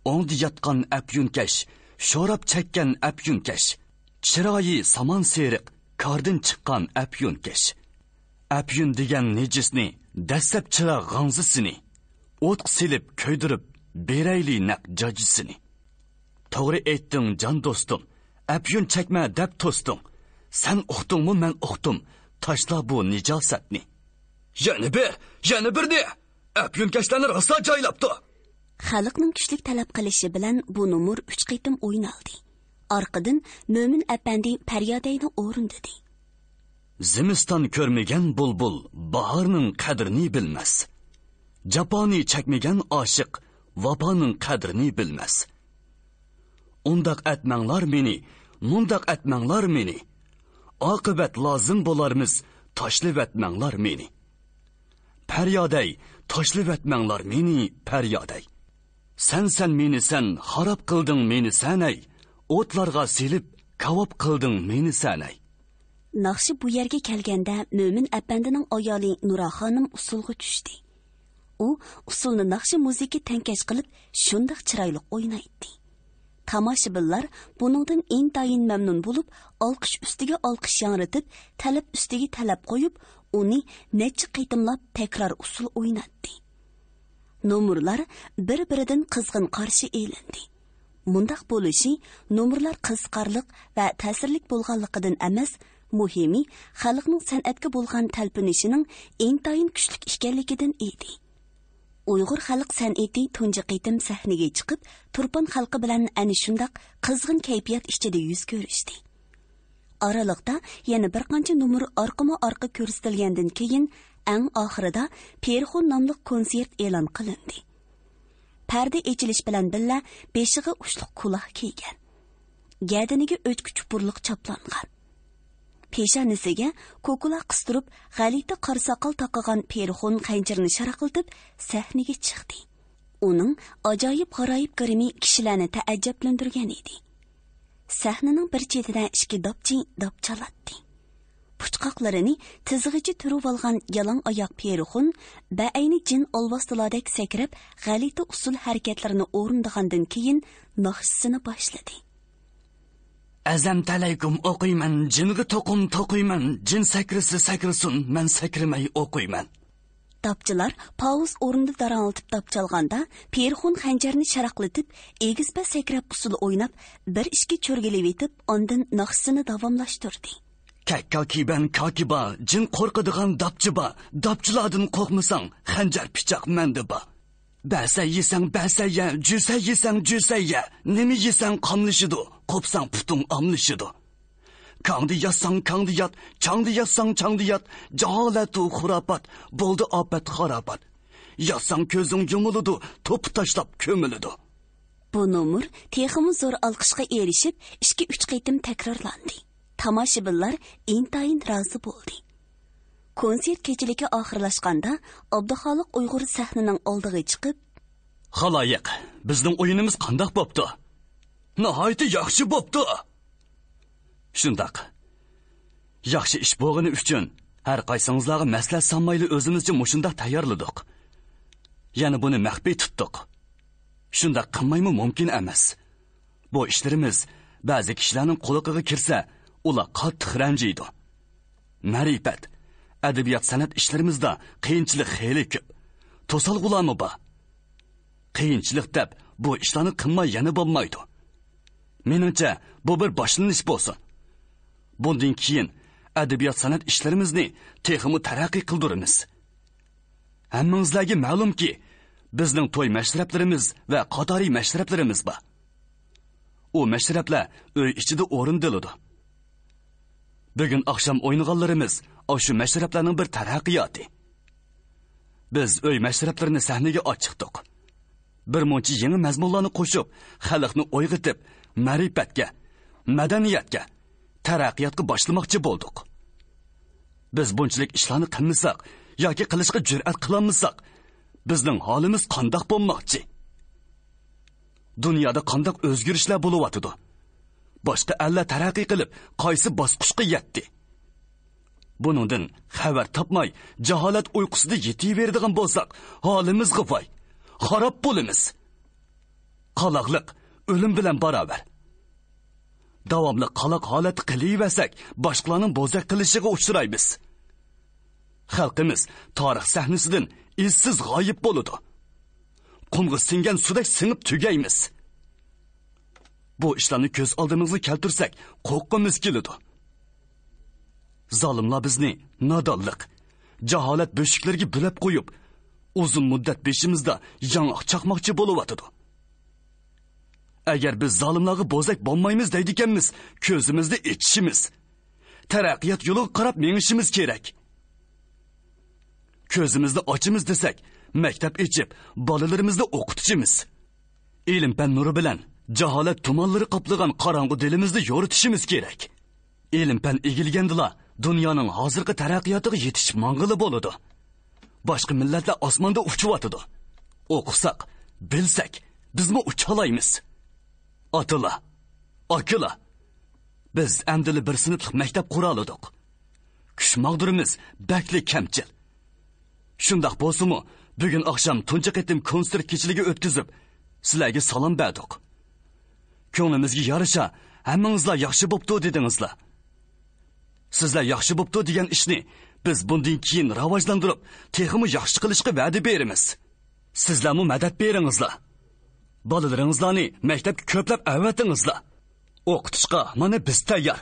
ئوڭدا ياتقان ئەپيۈنكەش، شوراپ چەككەن ئەپيۈنكەش، چىرايى سامان سېرىق، كاردىن چىققان ئەپيۈنكەش. ئەپيۈن دېگەن نىجىسنى، دەسسەپ چىراغ غاڭزىسىنى، ئوتقا سېلىپ كۆيدۈرۈپ، بېرەيلى نەق جاجىسىنى. توغرا ئېيتتىڭ جان دوستۇم، ئەپيۈن چەكمە دەپ توستۇڭ. سەن ئۇقتۇڭمۇ مەن ئۇقتۇم، تاشلا بۇ نىجاسەتنى. يەنە بىر، يەنە بىرنى! ئەپيۈنكەشلەرنى راسا جايلاپتۇ. خەلقنىڭ كۈچلۈك تەلەپ قىلىشى بىلەن بۇ نومۇر ئۈچ قېتىم ئوينالدى. ئارقىدىن مۆمىن ئەپەندى پەريادەينى ئورۇندىدى. زىمىستان كۆرمىگەن بۇلبۇل باھارنىڭ قەدرىنى بىلمەس. جاپانى چەكمىگەن ئاشىق ۋاپانىڭ قەدرىنى بىلمەس. ئۇنداق ئەتمەڭلار مېنى، مۇنداق ئەتمەڭلار مېنى. ئاقىۋەت لازىم بولارمىز، تاشلىۋەتمەڭلار مېنى. پەريادەي، تاشلىۋەتمەڭلار مېنى، پەريادەي. سەن، سەن مېنى سەن، خاراب قىلدىڭ مېنى سەن ئەي. ئوتلارغا سېلىپ، كاۋاپ قىلدىڭ مېنى سەن ئەي. ناخشا بۇ يەرگە كەلگەندە، مۆمىن ئەپەندىنىڭ ئايالى نۇرا خانىم ئۇسسۇلغا چۈشتى. ئۇ ئۇسسۇلنى ناخشا مۇزىكا تەڭكەش قىلىپ، شۇنداق چىرايلىق ئوينايتتى. تاماشىبىنلار بۇنىڭدىن ئىنتايىن مەمنۇن بولۇپ، ئالقىش ئۈستىگە ئالقىش ياڭرىتىپ، تەلەپ ئۈستىگە تەلەپ قويۇپ، ئۇنى نەچچە قېتىملاپ تەكرار ئۇسسۇل ئويناتتى. نومۇرلار بىر-بىرىدىن قىزغىن قارشى ئېلىندى. مۇنداق بولۇشى نومۇرلار قىزىقارلىق ۋە تەسىرلىك بولغانلىقىدىن ئەمەس، مۇھىمى خەلقنىڭ سەنئەتكە بولغان تەلپۈنۈشىنىڭ ئىنتايىن كۈچلۈك ئىكەنلىكىدىن ئىدى. ئۇيغۇر خەلق سەنئىتى تۇنجى قېتىم سەھنىگە چىقىپ، تۇرپان خەلقى بىلەن ئەنە شۇنداق قىزغىن كەيپىيات ئىچىدە يۈز كۆرۈشتى. ئارىلىقتا يەنە بىر قانچە نومۇر ئارقىمۇ ئارقا كۆرسىتىلگەندىن كېيىن، ئەڭ ئاخىرىدا پېرىخون ناملىق كونسېرت ئېلان قىلىندى. پەردە ئېچىلىش بىلەن بىللە بېشىغا ئۇچلۇق كۇلاھ كىيگەن. گەدىنىگە ئۆچكە چۇپۇرلۇق چاپلانغان. پېشانىسىگە كوكۇلا قىستۇرۇپ، غەلىتە قارا ساقال تاقىغان پېرىخون خەنجىرىنى شاراقلىتىپ سەھنىگە چىقتى. ئۇنىڭ ئاجايىپ غارايىپ گىرىمى كىشىلەرنى تەئەججەپلەندۈرگەن ئىدى. سەھنىنىڭ بىر چېتىدە ئىككى داپچى داپ چالاتتى. پۇچقاقلىرىنى تىزىغىچە تۈرۈۋالغان يالاڭ ئاياق پېرىخون بەئەينى جىن ئالۋاستىلاردەك سەكرەپ، غەلىتە ئۇسسۇل ھەرىكەتلىرىنى ئورۇندىغاندىن كېيىن ناخشىسىنى باشلىدى. ئەزەم تەلەيكۇم ئوقۇيمەن، جىنغا توقۇم توقۇيمەن، جىن سەكرىسە سەكرىسۇن، مەن سەكرىمەي ئوقۇيمەن. داپچىلار پاۋۇز ئورنىدا داراڭلىتىپ داپ چالغاندا، پېرىخون خەنجەرنى شاراقلىتىپ، ئېگىز-پەس سەكرەپ ئۇسسۇل ئويناپ، بىر-ئىككى چۆرگىلىۋېتىپ، ئاندىن ناخشىسىنى داۋاملاشتۇردى. كەككاكىبەن كاكىبا، جىن قورقىدىغان داپچى با، داپچىلاردىن قورقمىساڭ، خەنجەر پىچاق مەندە با. بەسە يېسەڭ بەسە يە، جۈسە يېسەڭ جۈسە يە، نېمە يېسەڭ قاملىشىدۇ، قوپساڭ پۇتۇڭ ئاملىشىدۇ. كاڭدا ياتساڭ كاڭدا يات، چاڭدا ياتساڭ چاڭدا يات، جاھالەتۇ خۇراپات، بولدى ئاپەت خاراپات. ياتساڭ كۆزۈڭ يۇمۇلىدۇ، توپا تاشلاپ كۆمۈلىدۇ. بۇ نومۇر تېخىمۇ زور ئالقىشقا ئېرىشىپ، ئىككى-ئۈچ قېتىم تەكرارلاندى. تاماشىبىنلار ئىنتايىن رازى بولدى. كونسېرت كېچىلىكى ئاخىرلاشقاندا، ئابدۇخالىق ئۇيغۇر سەھنىنىڭ ئالدىغا چىقىپ، خالايىق، بىزنىڭ ئويۇنىمىز قانداق بوپتۇ؟ ناھايىتى ياخشى بوپتۇ. شۇنداق. ياخشى ئىش بولغىنى ئۈچۈن ھەر قايسىڭىزلارغا مەسلىھەت سالمايلا ئۆزىمىزچە مۇشۇنداق تەييارلىدۇق. يەنە بۇنى مەخپىي تۇتتۇق. شۇنداق قىلمايمۇ مۇمكىن ئەمەس. بۇ ئىشلىرىمىز بەزى كىشىلەرنىڭ قۇلىقىغا كىرسە، ئۇلار قاتتىق رەنجىيدۇ. مەرىپەت، ئەدەبىيات، سەنئەت ئىشلىرىمىزدا قىيىنچىلىق خېلى كۆپ. توسالغۇلارمۇ بار. قىيىنچىلىق دەپ بۇ ئىشلارنى قىلماي يەنە بولمايدۇ. مېنىڭچە، بۇ بىر باشلىنىش بولسۇن. بۇندىن كېيىن ئەدەبىيات، سەنئەت ئىشلىرىمىزنى تېخىمۇ تەرەققىي قىلدۇرىمىز. ھەممىڭىزلەرگە مەلۇمكى، بىزنىڭ توي مەشرەپلىرىمىز ۋە قاتارى مەشرەپلىرىمىز بار. ئۇ مەشرەپلەر ئۆي ئىچىدە ئورۇندىلىدۇ. بۈگۈن ئاخشام ئوينىغانلىرىمىز ئاشۇ مەشرەپلەرنىڭ بىر تەرەققىياتى. بىز ئۆي مەشرەپلىرىنى سەھنىگە ئاچىقتۇق. بىر مۇنچە يېڭى مەزمۇنلارنى قوشۇپ، خەلقنى ئويغىتىپ، مەرىپەتكە، مەدەنىيەتكە، تەرەققىياتقا باشلىماقچى بولدۇق. بىز بۇنچىلىك ئىشلارنى قىلمىساق ياكى قىلىشقا جۈرئەت قىلالمىساق، بىزنىڭ ھالىمىز قانداق بولماقچى؟ دۇنيادا قانداق ئۆزگىرىشلەر بولۇۋاتىدۇ؟ باشقا ئەللەر تەرەققىي قىلىپ، قايسى باسقۇچقا يەتتى؟ بۇنىڭدىن خەۋەر تاپماي، جاھالەت ئۇيقۇسىدا يېتىۋېرىدىغان بولساق، ھالىمىزغا ۋاي! خاراب بولىمىز. قالاقلىق ئۆلۈم بىلەن باراۋەر. داۋاملىق قالاق ھالەتتە قېلىۋەرسەك، باشقىلارنىڭ بوزەك قىلىشىغا ئۇچرايمىز. خەلقىمىز تارىخ سەھنىسىدىن ئىزسىز غايىب بولىدۇ. قۇمغا سىڭگەن سۇدەك سىڭىپ تۈگەيمىز. بۇ ئىشلارنى كۆز ئالدىمىزغا كەلتۈرسەك، قورققۇمىز كېلىدۇ. زالىملار بىزنى نادانلىق، جاھالەت بۆشۈكلىرىگە بۆلەپ قويۇپ، ئۇزۇن مۇددەت بېشىمىزدا ياڭاق چاقماقچى بولۇۋاتىدۇ. ئەگەر بىز زالىملارغا بوزەك بولمايمىز دەيدىكەنمىز، كۆزىمىزنى ئېچىشىمىز، تەرەققىيات يولىغا قاراپ مېڭىشىمىز كېرەك. كۆزىمىزنى ئاچىمىز دېسەك، مەكتەپ ئېچىپ، بالىلىرىمىزنى ئوقۇتۇشىمىز. ئىلىم-پەن نۇرى بىلەن جاھالەت تۇمانلىرى قاپلىغان قاراڭغۇ دىلىمىزنى يورۇتۇشىمىز كېرەك. ئىلىم-پەن ئىگىلىگەندىلا دۇنيانىڭ ھازىرقى تەرەققىياتىغا يېتىشىپ ماڭغىلى بولىدۇ. باشقا مىللەتلەر ئاسماندا ئۇچۇۋاتىدۇ. ئوقۇساق، بىلسەك، بىزمۇ ئۇچالايمىز. ئاتىلار، ئاكىلار، بىز ئەمدىلا بىر سىنىپلىق مەكتەپ قۇرالىدۇق. كۈچ ماغدۇرىمىز بەكلا كەمچىل. شۇنداق بولسىمۇ، بۈگۈن ئاخشام تۇنجى قېتىم كونسېرت كېچىلىكى ئۆتكۈزۈپ، سىلەرگە سالام بەردۇق. كۆڭلىمىزگە يارىشا، ھەممىڭىزلار ياخشى بوپتۇ دېدىڭىزلار. سىزلەر ياخشى بوپتۇ دېگەن ئىشنى بىز بۇندىن كېيىن راۋاجلاندۇرۇپ، تېخىمۇ ياخشى قىلىشقا ۋەدە بېرىمىز. سىزلەرمۇ مەدەت بېرىڭىزلار. بالىلىرىڭىزلارنى مەكتەپكە كۆپلەپ ئەۋەتىڭىزلار. ئوقۇتۇشقا مانا بىز تەييار.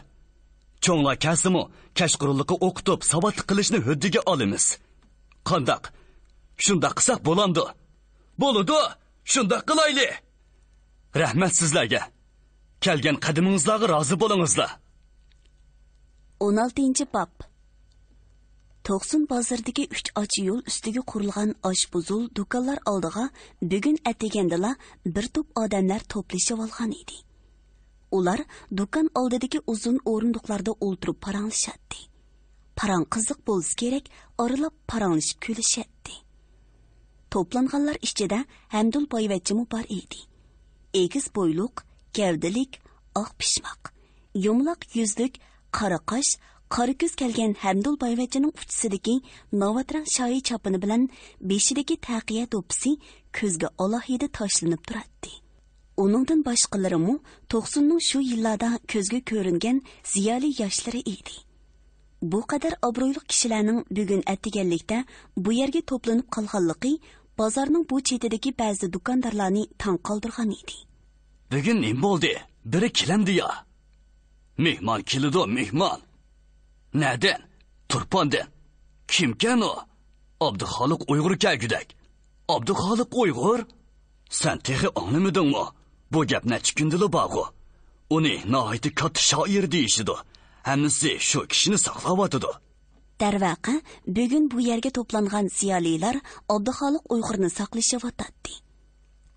چوڭلار كەلسىمۇ، كەچقۇرۇنلۇققا ئوقۇتۇپ، ساۋاتلىق قىلىشنى ھۆددىگە ئالىمىز. قانداق؟ شۇنداق قىلساق بولامدۇ؟ بولىدۇ، شۇنداق قىلايلى. رەھمەت سىزلەرگە. كەلگەن قەدىمىڭىزلارغا رازى بولىڭىزلار. ئون ئالتىنچى باب. توقسۇن بازىرىدىكى ئۈچ ئاچا يول ئۈستىگە قۇرۇلغان ئاشپۇزۇل دۇكانلار ئالدىغا بۈگۈن ئەتىگەندىلا بىر توپ ئادەملەر توپلىشىۋالغان ئىدى. ئۇلار دۇكان ئالدىدىكى ئۇزۇن ئورۇندۇقلاردا ئولتۇرۇپ پاراڭلىشاتتى. پاراڭ قىزىق بولسا كېرەك، ئارىلاپ پاراڭلىشىپ كۈلۈشەتتى. توپلانغانلار ئىچىدە ھەمدۇل بايۋەچچىمۇ بار ئىدى. ئېگىز بويلۇق، گەۋدىلىك، ئاق پىشماق، يۇمىلاق يۈزلۈك، قارا قاش، قارا كۆز كەلگەن ھەمدۇل بايۋەچچىنىڭ ئۇچىسىدىكى ناۋات رەڭ شايى چاپىنى بىلەن بېشىدىكى تەقىيە دوپپىسى كۆزگە ئالاھىدە تاشلىنىپ تۇراتتى. ئۇنىڭدىن باشقىلىرىمۇ توقسۇننىڭ شۇ يىللاردا كۆزگە كۆرۈنگەن زىيالىي ياشلىرى ئىدى. بۇ قەدەر ئابرۇيلۇق كىشىلەرنىڭ بۈگۈن ئەتىگەنلىكتە بۇ يەرگە توپلىنىپ قالغانلىقى بازارنىڭ بۇ چېتىدىكى بەزى دۇكاندارلارنى تاڭ قالدۇرغان ئىدى. بۈگۈن نېمە بولدى؟ بىرى كېلەمدۇ يا؟ مېھمان كېلىدۇ، مېھمان. نەدىن؟ تۇرپاندىن. كىمكەن ئۇ؟ ئابدۇخالىق ئۇيغۇر كەلگۈدەك. ئابدۇخالىق ئۇيغۇر؟ سەن تېخى ئاڭلىمىدىڭمۇ؟ بۇ گەپ نەچچە كۈندىلا بارغۇ. ئۇنى ناھايىتى كاتتا شائىر دېيىشىدۇ. ھەممىسى شۇ كىشىنى ساقلاۋاتىدۇ. دەرۋەقە، بۈگۈن بۇ يەرگە توپلانغان زىيالىيلار ئابدۇخالىق ئۇيغۇرنى ساقلىشىۋاتاتتى.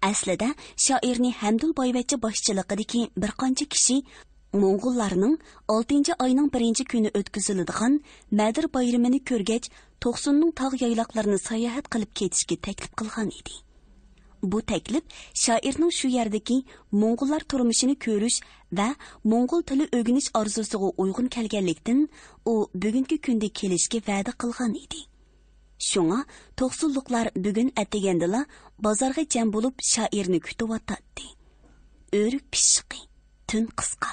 ئەسلىدە، شائىرنى ھەمدۇل بايۋەچچە باشچىلىقىدىكى بىر قانچە كىشى موڭغۇللارنىڭ ئالتىنچى ئاينىڭ بىرىنچى كۈنى ئۆتكۈزۈلىدىغان مەدىر بايرىمىنى كۆرگەچ، توقسۇننىڭ تاغ يايلاقلىرىنى ساياھەت قىلىپ كېتىشكە تەكلىپ قىلغان ئىدى. بۇ تەكلىپ شائىرنىڭ شۇ يەردىكى موڭغۇللار تۇرمۇشىنى كۆرۈش ۋە موڭغۇل تىلى ئۆگىنىش ئارزۇسىغا ئۇيغۇن كەلگەنلىكتىن، ئۇ بۈگۈنكى كۈندە كېلىشكە ۋەدە قىلغان ئىدى. شۇڭا توقسۇنلۇقلار بۈگۈن ئەتىگەندىلا بازارغا جەم بولۇپ شائىرنى كۈتۈۋاتاتتى. ئۆرۈك پىششىقى، تۈن قىسقا،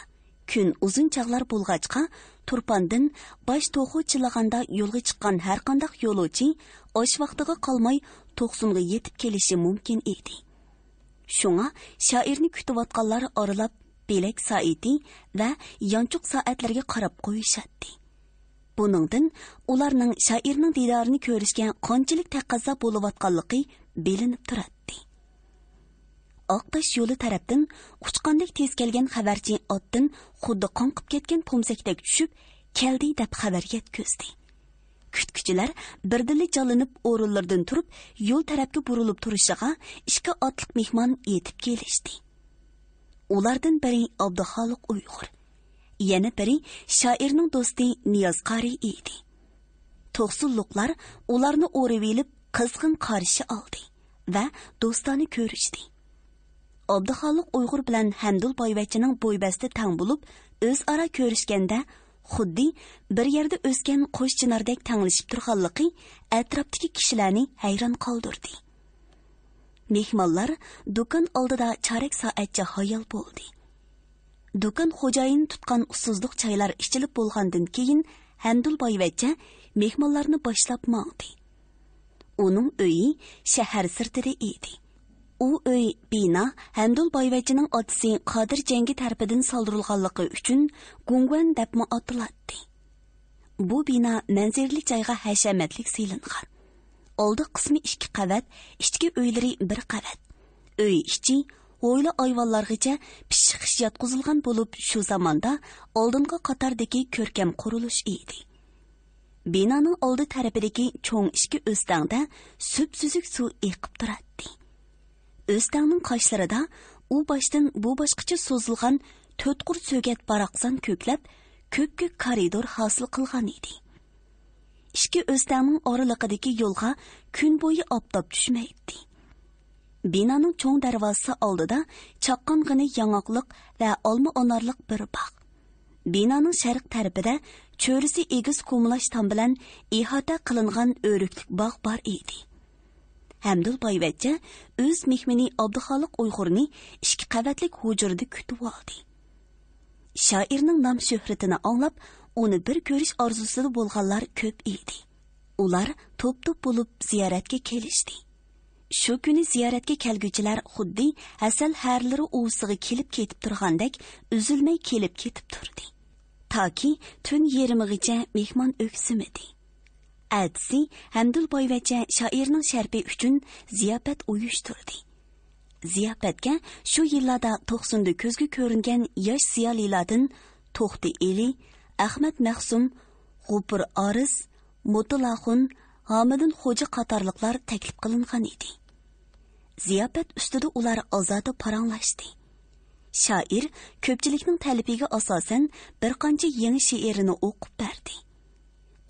كۈن ئۇزۇن چاغلار بولغاچقا، تۇرپاندىن باش توخۇ چىللىغاندا يولغا چىققان ھەرقانداق يولۇچى ئاش ۋاقتىغا قالماي توقسۇنغا يېتىپ كېلىشى مۇمكىن ئىدى. شۇڭا شائىرنى كۈتۈۋاتقانلار ئارىلاپ بۆلەك سائىتى ۋە يانچۇق سائەتلەرگە قاراپ قويۇشاتتى. بۇنىڭدىن ئۇلارنىڭ شائىرنىڭ دىدارىنى كۆرۈشكە قانچىلىك تەقەززا بولۇۋاتقانلىقى بىلىنىپ تۇراتتى. ئاقتاش يولى تەرەپتىن ئۇچقاندەك تېز كەلگەن خەۋەرچى ئاتتىن خۇددى قاڭقىپ كەتكەن پومزەكتەك چۈشۈپ، «كەلدى» دەپ خەۋەر يەتكۈزدى. كۈتكۈچىلەر بىردىنلا جانلىنىپ ئورۇنلىرىدىن تۇرۇپ، يول تەرەپكە بۇرۇلۇپ تۇرۇشىغا، ئىككى ئاتلىق مېھمان يېتىپ كېلىشتى. ئۇلاردىن بىرى ئابدۇخالىق ئۇيغۇر. يەنە بىرى شائىرنىڭ دوستى نىياز قارى ئىدى. توقسۇنلۇقلار ئۇلارنى ئورىۋېلىپ قىزغىن قارشى ئالدى ۋە دوستانە كۆرۈشتى. ئابدۇخالىق ئۇيغۇر بىلەن ھەمدۇل بايۋەچچىنىڭ بوي بەستى تەڭ بولۇپ، ئۆزئارا كۆرۈشكەندە خۇددى بىر يەردە ئۆسكەن قوش چىناردەك تەڭلىشىپ تۇرغانلىقى ئەتراپتىكى كىشىلەرنى ھەيران قالدۇردى. مېھمانلار دۇكان ئالدىدا چارەك سائەتچە ھايال بولدى. دۇكان خوجايىنى تۇتقان ئۇسسۇزلۇق چايلار ئىچىلىپ بولغاندىن كېيىن، ھەمدۇل بايۋەچچە مېھمانلارنى باشلاپ ماڭدى. ئۇنىڭ ئۆيى شەھەر سىرتىدا ئىدى. ئۇ ئۆي، بىنا ھەمدۇل بايۋەچچىنىڭ ئاتىسى قادىر جەڭگى تەرىپىدىن سالدۇرۇلغانلىقى ئۈچۈن گۇڭگۇەن دەپمۇ ئاتىلاتتى. بۇ بىنا مەنزىرىلىك جايغا ھەشەمەتلىك سېلىنغان. ئالدى قىسمى ئىككى قەۋەت، ئىچكى ئۆيلىرى بىر قەۋەت. ئۆي ئىچى ھويلا ئايۋانلارغىچە پىششىق ياتقۇزۇلغان بولۇپ، شۇ زاماندا ئالدىنقى قاتاردىكى كۆركەم قۇرۇلۇش ئىدى. بىنانىڭ ئالدى تەرىپىدىكى چوڭ ئىككى ئۆستەڭدە سۈپسۈزۈك سۇ ئېقىپ تۇراتتى. ئۆستەڭنىڭ قاشلىرىدا ئۇ باشتىن بۇ باشقىچە سوزۇلغان تۆت قۇر سۆگەت باراقسان كۆكلەپ، كۆپكۆك كارىدور ھاسىل قىلغان ئىدى. ئىككى ئۆستەڭنىڭ ئارىلىقىدىكى يولغا كۈن بويى ئاپتاپ چۈشمەيتتى. بىنانىڭ چوڭ دەرۋازىسى ئالدىدا چاققانغىنە ياڭاقلىق ۋە ئالما ئانارلىق بىر باغ. بىنانىڭ شەرق تەرىپىدە چۆرىسى ئېگىز كۇمۇلاچ تام بىلەن ئىھاتە قىلىنغان ئۆرۈكلۈك باغ بار ئىدى. ھەمدۇل بايۋەچچە ئۆز مېھمىنى ئابدۇخالىق ئۇيغۇرنى ئىككى قەۋەتلىك ھۇجرىدا كۈتۈۋالدى. شائىرنىڭ نام شۆھرىتىنى ئاڭلاپ، ئۇنى بىر كۆرۈش ئارزۇسىدا بولغانلار كۆپ ئىدى. ئۇلار توپ-توپ بولۇپ زىيارەتكە كېلىشتى. شۇ كۈنى زىيارەتكە كەلگۈچىلەر خۇددى ھەسەل ھەرىلىرى ئۇۋىسىغا كېلىپ كېتىپ تۇرغاندەك ئۈزۈلمەي كېلىپ كېتىپ تۇردى. تاكى تۈن يېرىمىغىچە مېھمان ئۆكسۈمىدى. ئەتىسى ھەمدۇل بايۋەچچە شائىرنىڭ شەرىپى ئۈچۈن زىياپەت ئۇيۇشتۇردى. زىياپەتكە شۇ يىللاردا توقسۇندا كۆزگە كۆرۈنگەن ياش زىيالىيلاردىن توختى ئېلى، ئەخمەت مەخسۇم، غوپۇر ئارىس، مۇتىلا ئاخۇن، ھامىدىن خوجا قاتارلىقلار تەكلىپ قىلىنغان ئىدى. زىياپەت ئۈستىدە ئۇلار ئازادە پاراڭلاشتى. شائىر كۆپچىلىكنىڭ تەلىپىگە ئاساسەن بىر قانچە يېڭى شېئىرىنى ئوقۇپ بەردى.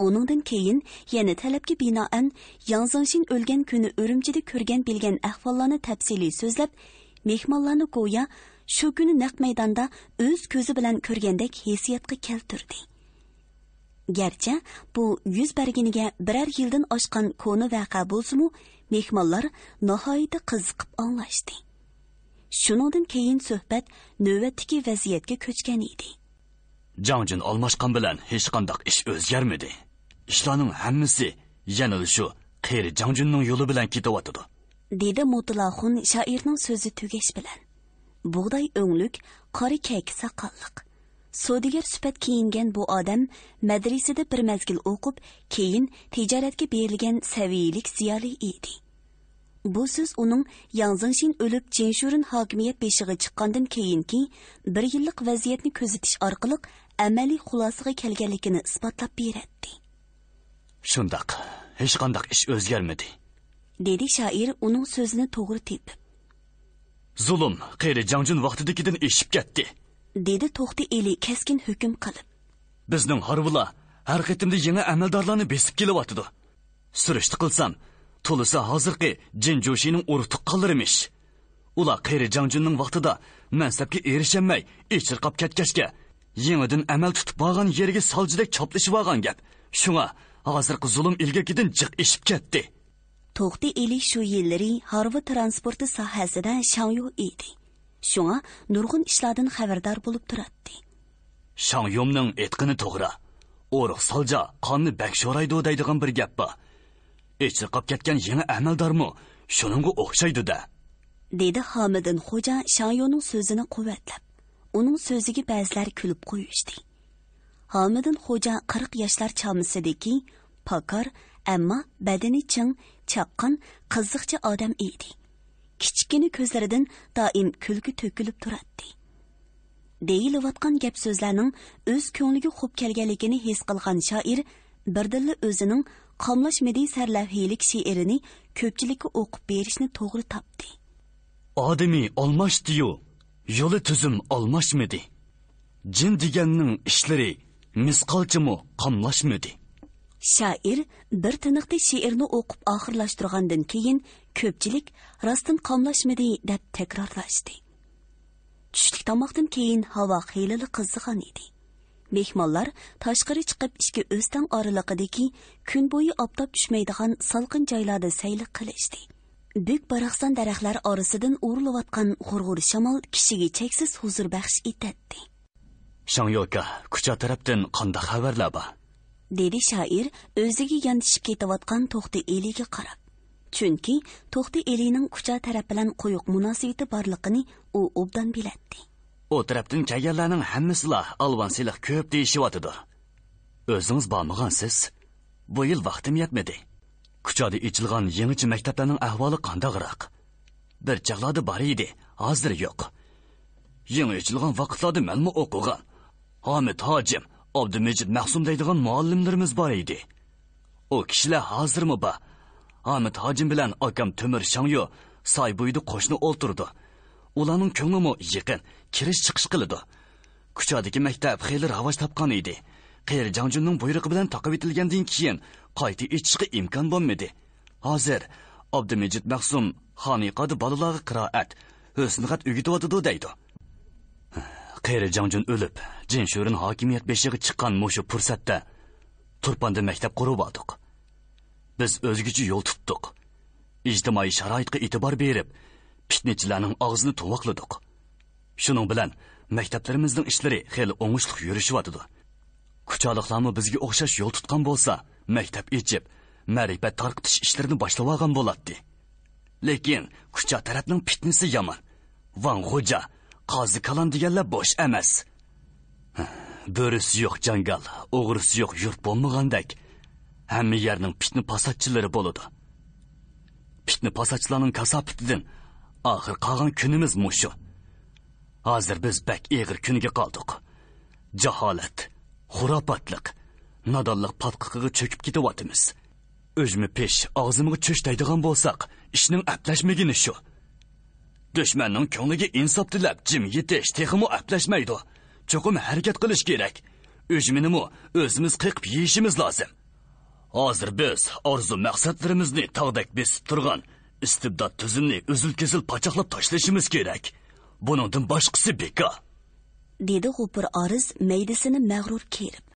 ئۇنىڭدىن كېيىن يەنە تەلەپكە بىنائەن ياڭ زېڭشىن ئۆلگەن كۈنى ئۈرۈمچىدە كۆرگەن بىلگەن ئەھۋاللارنى تەپسىلىي سۆزلەپ، مېھمانلارنى گويا شۇ كۈنى نەق مەيداندا ئۆز كۆزى بىلەن كۆرگەندەك ھېسسىياتقا كەلتۈردى. گەرچە بۇ يۈز بەرگىنىگە بىرەر يىلدىن ئاشقان كونا ۋەقە بولسىمۇ، مېھمانلار ناھايىتى قىزىقىپ ئاڭلاشتى. شۇنىڭدىن كېيىن سۆھبەت نۆۋەتتىكى ۋەزىيەتكە كۆچكەن ئىدى. جاڭجۈن ئالماشقان بىلەن ھېچقانداق ئىش ئۆزگەرمىدى. ئىشلارنىڭ ھەممىسى يەنىلا شۇ قېرى جاڭجۈننىڭ يولى بىلەن كېتىۋاتىدۇ. دېدى مۇتىلا ئاخۇن شائىرنىڭ سۆزى تۈگەش بىلەن. بۇغداي ئۆڭلۈك، قارا كەكە ساقاللىق، سودىگەر سۈپەت كىيىنگەن بۇ ئادەم مەدرىسىدە بىر مەزگىل ئوقۇپ، كېيىن تىجارەتكە بېرىلگەن سەۋىيىلىك زىيالىي ئىدى. بۇ سۆز ئۇنىڭ ياڭ زېڭشىن ئۆلۈپ، جىنشۈرۈن ھاكىمىيەت بېشىغا چىققاندىن كېيىنكى بىر يىللىق ۋەزىيەتنى كۆزىتىش ئارقىلىق ئەمەلىي خۇلاسىغا كەلگەنلىكىنى ئىسپاتلاپ بېرەتتى. شۇنداق، ھېچقانداق ئىش ئۆزگەرمىدى، دېدى شائىر ئۇنىڭ سۆزىنى توغرا تېپىپ. زۇلۇم قېرى جاڭجۈن ۋاقتىدىكىدىن ئېشىپ كەتتى، دېدى توختى ئېلى كەسكىن ھۆكۈم قىلىپ. بىزنىڭ ھارۋىلار ھەر قېتىمدا يېڭى ئەمەلدارلارنى بېسىپ كېلىۋاتىدۇ. سۈرۈشتە قىلسام، تولىسى ھازىرقى جىن جۇشىنىڭ ئۇرۇق تۇغقانلىرىمىش. ئۇلار قېرى جاڭجۈننىڭ ۋاقتىدا مەنسەپكە ئېرىشەلمەي، ئېچىرقاپ كەتكەچكە، يېڭىدىن ئەمەل تۇتۇپ بارغان يېرىگە سالچىدەك چاپلىشىۋالغان گەپ. شۇڭا ھازىرقى زۇلۇم ئىلگىرىكىدىن جىق ئېشىپ كەتتى. توختى ئېلى شۇ يىللىرى ھارۋا ترانسپورتى ساھەسىدە شاڭيو ئىدى. شۇڭا نۇرغۇن ئىشلاردىن خەۋەردار بولۇپ تۇراتتى. شاڭيومنىڭ ئېيتقىنى توغرا. ئورۇق سالجا قاننى بەك شورايدۇ دەيدىغان بىر گەپ بار. ئېچىرقاپ كەتكەن يېڭى ئەمەلدارمۇ شۇنىڭغا ئوخشايدۇ-دە، دېدى ھامىدىن خوجا شاڭيونىڭ سۆزىنى قۇۋۋەتلەپ. ئۇنىڭ سۆزىگە بەزىلەر كۈلۈپ قويۇشتى. ھامىدىن خوجا قىرىق ياشلار چامىسىدىكى پاكار، ئەمما بەدىنى چىڭ، چاققان، قىزىقچى ئادەم ئىدى. كىچىككىنە كۆزلىرىدىن دائىم كۈلكە تۆكۈلۈپ تۇراتتى. دېيىلىۋاتقان گەپ-سۆزلەرنىڭ ئۆز كۆڭلىگە خوپ كەلگەنلىكىنى ھېس قىلغان شائىر بىردىنلا ئۆزىنىڭ قاملاشمىدى سەرلەۋھىلىك شېئىرىنى كۆپچىلىككە ئوقۇپ بېرىشنى توغرا تاپتى. ئادىمى ئالماشتى-يۇ، يولى تۈزۈم ئالماشمىدى. جىن دېگەننىڭ ئىشلىرى مىسقالچىمۇ قاملاشمىدى. شائىر بىر تىنىقتا شېئىرنى ئوقۇپ ئاخىرلاشتۇرغاندىن كېيىن، كۆپچىلىك «راستتىن قاملاشمىدى» دەپ تەكرارلاشتى. چۈشلۈك تاماقتىن كېيىن ھاۋا خېلىلا قىزىغان ئىدى. مېھمانلار تاشقىرى چىقىپ، ئىككى ئۆستەڭ ئارىلىقىدىكى كۈن بويى ئاپتاپ چۈشمەيدىغان سالقىن جايلاردا سەيلە قىلىشتى. بۈك باراقسان دەرەخلەر ئارىسىدىن ئۇرۇلۇۋاتقان غۇر-غۇر شامال كىشىگە چەكسىز ھۇزۇر بەخش ئېتەتتى. شاڭيوكا، كۇچا تەرەپتىن قانداق خەۋەرلەر بار؟ دېدى شائىر ئۆزىگە ياندىشىپ كېتىۋاتقان توختى ئېلىگە قاراپ. چۈنكى توختى ئېلىنىڭ كۇچا تەرەپ بىلەن قويۇق مۇناسىۋىتى بارلىقىنى ئۇ ئوبدان بىلەتتى. ئۇ تەرەپتىن كەلگەنلەرنىڭ ھەممىسىلا ئالۋان سېلىق كۆپ دېيىشىۋاتىدۇ. ئۆزىڭىز بارمىغانسىز؟ بۇ يىل ۋاقتىم يەتمىدى. كۇچادا ئېچىلغان يېڭىچە مەكتەپلەرنىڭ ئەھۋالى قانداقراق؟ بىر چاغلاردا بار ئىدى، ھازىر يوق. يېڭى ئېچىلغان ۋاقىتلاردا مەنمۇ ئوقۇغان. ھامىت ھاجىم، ئابدۇمىجىت مەخسۇم دەيدىغان مۇئەللىملىرىمىز بار ئىدى. ئۇ كىشىلەر ھازىرمۇ بار. ھامىت ھاجىم بىلەن ئاكام تۆمۈر شاڭيو ساي بويىدا قوشنا ئولتۇرىدۇ. ئۇلارنىڭ كۆڭلىمۇ يېقىن، كىرىش چىقىش قىلىدۇ. كۇچادىكى مەكتەپ خېلى راۋاج تاپقان ئىدى. قېرى جاڭجۈننىڭ بۇيرۇقى بىلەن تاقىۋېتىلگەندىن كېيىن قايتا ئېچىشقا ئىمكان بولمىدى. ھازىر ئابدۇمىجىت مەخسۇم خانىقادا بالىلارغا قىرائەت، ھۆسنىخەت ئۆگىتىۋاتىدۇ دەيدۇ. قېرى جاڭجۈن ئۆلۈپ، جىن شۆرۈن ھاكىمىيەت بېشىغا چىققان مۇشۇ پۇرسەتتە تۇرپاندا مەكتەپ قۇرۇۋالدۇق. بىز ئۆزگىچە يول تۇتتۇق. ئىجتىمائىي شارائىتقا ئېتىبار بېرىپ، پىتنىچىلەرنىڭ ئاغزىنى تۇۋاقلىدۇق. شۇنىڭ بىلەن مەكتەپلىرىمىزنىڭ ئىشلىرى خېلى ئوڭۇشلۇق يۈرۈشۈۋاتىدۇ. كۇچالىقلارمۇ بىزگە ئوخشاش يول تۇتقان بولسا، مەكتەپ ئېچىپ، مەرىپەت تارقىتىش ئىشلىرىنى باشلىۋالغان بولاتتى. لېكىن كۇچا تەرەپنىڭ پىتنىسى يامان. ۋاڭ خوجا، قازى كالان دېگەنلەر بوش ئەمەس. بۆرىسى يوق جاڭگال، ئوغرىسى يوق يۇرت بولمىغاندەك، ھەممە يەرنىڭ پىتنە پاساتچىلىرى بولىدۇ. پىتنە پاساتچىلارنىڭ كاساپىتىدىن ئاخىر قالغان كۈنىمىز مۇشۇ. ھازىر بىز بەك ئېغىر كۈنگە قالدۇق. جاھالەت، خۇراپاتلىق، نادانلىق پاتقىقىغا چۆكۈپ كېتىۋاتىمىز. ئۈجمە پىش، ئاغزىمغا چۆچ دەيدىغان بولساق، ئىشنىڭ ئەپلەشمىگىنى شۇ. دۈشمەننىڭ كۆڭلىگە ئىنساپ تىلەپ جىم يېتىش تېخىمۇ ئەپلەشمەيدۇ. چوقۇم ھەرىكەت قىلىش كېرەك. ئۈجمىنىمۇ ئۆزىمىز قېقىپ يېيىشىمىز لازىم. ھازىر بىز ئارزۇ مەقسەتلىرىمىزنى تاغدەك بېسىپ تۇرغان ئىستىبدات تۈزۈمىنى ئۈزۈل-كېسىل پاچاقلاپ تاشلىشىمىز كېرەك. بۇنىڭدىن باشقىسى بىكار. دېدى غوپۇر ئارىز مەيدىسىنى مەغرۇر كېرىپ.